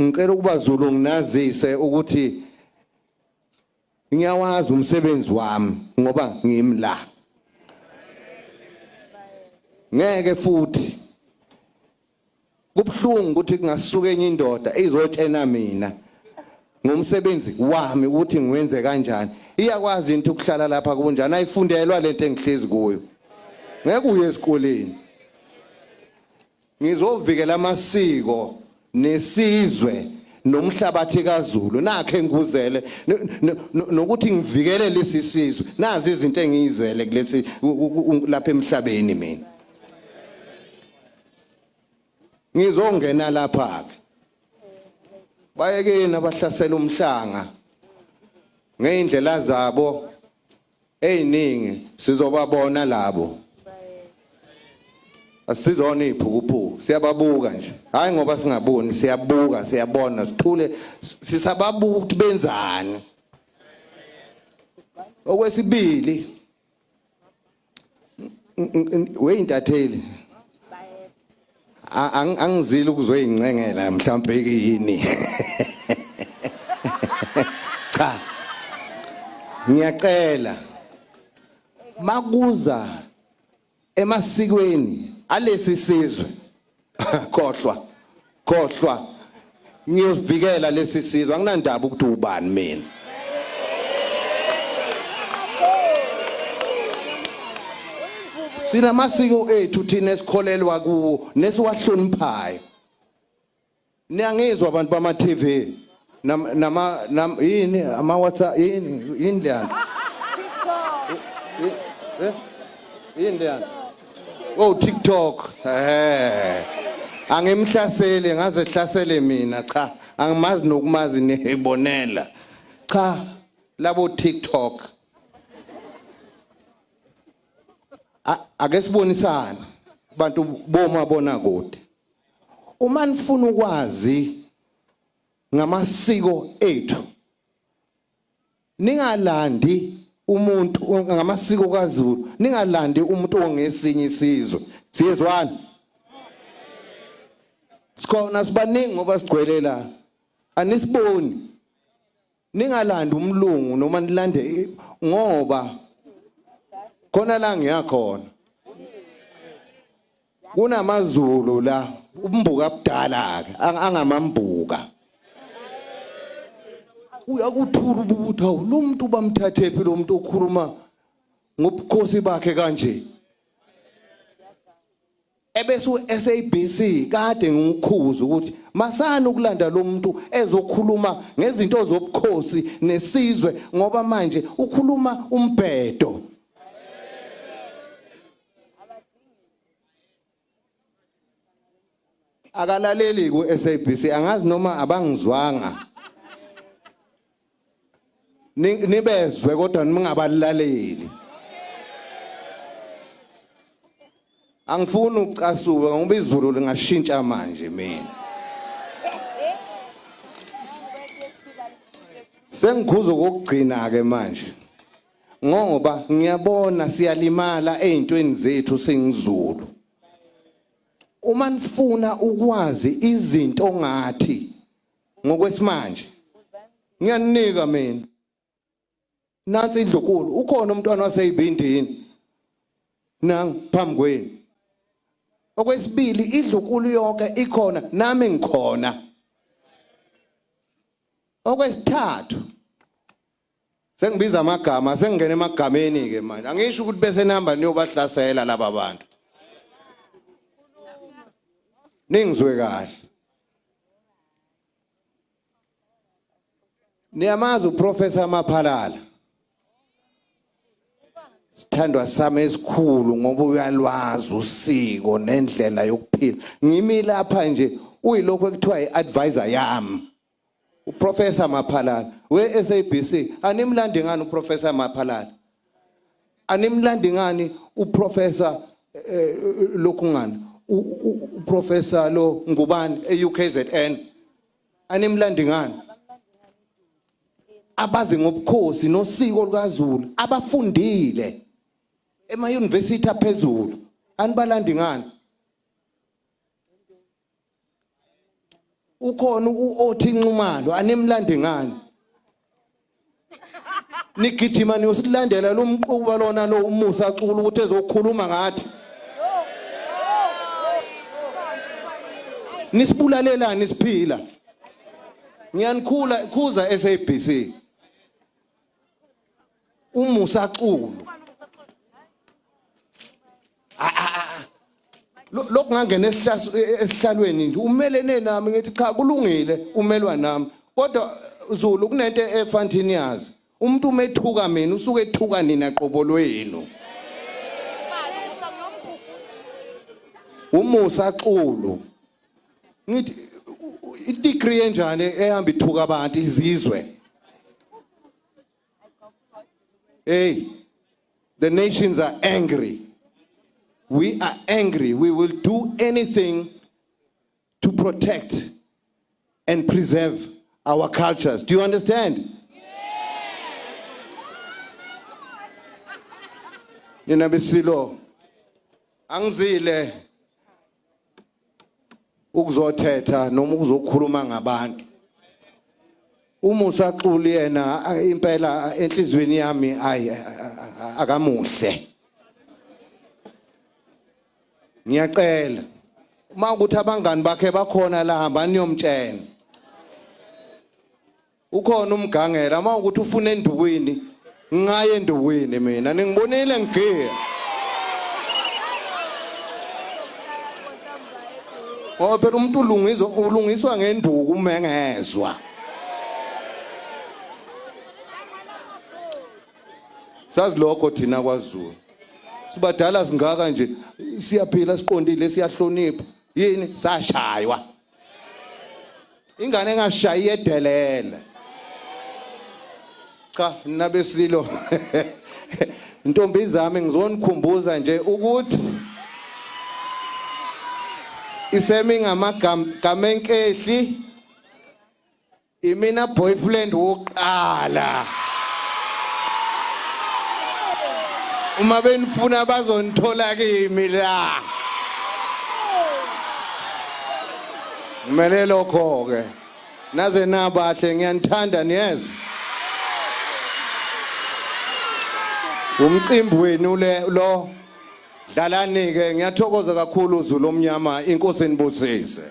Ngicela ukuba Zulu nginazise ukuthi ngiyawazi umsebenzi wami ngoba ngimi la. Ngeke futhi kubuhlungu ukuthi kungasuka enye indoda izotshena mina ngomsebenzi wami ukuthi ngiwenze kanjani. Iyakwazi into ukuhlala lapha kunjani, ayifundelwa lento engihlezi kuyo. Ngeke uye esikoleni. Ngizovikela amasiko nesizwe nomhlabathi kaZulu nakhe ngikuzele nokuthi ngivikele lesi sizwe nazi izinto engiyizele kulesi lapha emhlabeni mina ngizongena lapha ke bayekeni abahlasela umhlanga ngeindlela zabo eziningi sizobabona labo asizona iziphukuphuku siyababuka nje hayi ngoba singaboni siyabuka siyabona sithule sisababuka ukuthi benzani okwesibili weyintatheli angizile ukuzoyincengela mhlawumbe yini cha ngiyacela makuza emasikweni alesi sizwe khohlwa khohlwa ngiyovikela lesi sizwe anginandaba ukuthi ubani mina sinamasiko ethu thina esikholelwa kuwo nesiwahloniphayo niyangizwa abantu bama TV nama yini ama WhatsApp yini yini leyana eh? yini leyana oh TikTok eh angimhlaseli ngaze hlasele mina cha angimazi nokumazi nibonela cha labo TikTok ake sibonisane bantu bomabona kude uma nifuna ukwazi ngamasiko ethu ningalandi umuntu ngamasiko kaZulu ningalandi umuntu ongesinye isizwe siyezwana sikhona sibaningi ngoba sigcwele la anisiboni ningalandi umlungu noma nilande ngoba khona la ngiyakhona kunamazulu la umbuka kudala ke angamambuka uyakuthula ubuthi hawu lo muntu bamthathephi lo muntu okhuluma ngobukhosi bakhe kanje ebese uSABC kade ngikhuza ukuthi masana ukulanda lo muntu ezokhuluma ngezinto zobukhosi nesizwe ngoba manje ukhuluma umbhedo akalaleli ku SABC angazi noma abangizwanga nibezwe kodwa ningabalaleli angifuni ukucasuka ngoba izulu lingashintsha manje mina sengikhuza okugcina ke manje ngoba ngiyabona siyalimala ezintweni zethu singizulu uma nifuna ukwazi izinto ngathi ngokwesimanje ngiyanika mina nansi indlukulu ukhona umntwana waseyibindini nang phambi kwenu okwesibili idlukulu yonke ikhona nami ngikhona okwesithathu Sengibiza amagama, sengingena emagameni ke manje. Angisho ukuthi bese nihamba niyobahlasela laba bantu. Ningizwe kahle. Niyamazi uProfessor Maphalala. Sithandwa sami esikhulu ngoba uyalwazi usiko nendlela yokuphila. Ngimi lapha nje uyilokho ekuthiwa iadvisor yami. uProfessor Maphalala we-SABC animlandi ngani uProfessor Maphalala animlandi ngani uProfessor eh, lokhu ngani uProfessor lo ngubani e-UKZN animlandi ngani abazi ngobukhosi nosiko lukaZulu abafundile ema-university aphezulu anibalandi ngani Ukhona uOthi Nxumalo, animlandi ngani? Nigijima niyosilandela lo mquba lona lo uMusa Xulu ukuthi ezokhuluma ngathi. Nisibulalelani siphila? Ngiyanikhula khuza SABC. UMusa Xulu. Lokhu ngangena esihlalweni nje umelene nami, ngithi cha, kulungile, umelwa nami, kodwa Zulu kunento efanthini yazi, umuntu umethuka mina usuke ethuka nina qobo lwenu. UMusa Xulu, ngithi i-degree enjani ehamba ithuka abantu izizwe? Hey, the nations are angry. We are angry. We will do anything to protect and preserve our cultures. Do you understand? Nina besilo, angizile ukuzothetha noma ukuzokhuluma ngabantu. UMusa Xulu yena impela enhlizweni yami ayi, akamuhle. Ngiyacela uma ukuthi abangani bakhe bakhona la, hamba niyomtshela. Ukhona umgangela, uma ukuthi ufuna endukwini, ngaye endukwini. Mina ningibonile ngigiya ngoba phela umuntu ulungiswa ulungiswa ngenduku uma engezwa. Sazi lokho thina kwaZulu, sibadala singaka nje, siyaphila, siqondile, siyahlonipha. Yini sashaywa? Ingane engashayi yedelele. Cha, nabesililo, ntombi zami, ngizonikhumbuza nje ukuthi isemi ngamagama enkehli imina boyfriend wokuqala. Uma benifuna bazonithola kimi la. Ngimele lokho ke. Naze nabahle, ngiyanithanda, niyezwa. Umcimbi wenu le lo, dlalani ke. Ngiyathokoza kakhulu, Zulu omnyama, inkosi enibusise.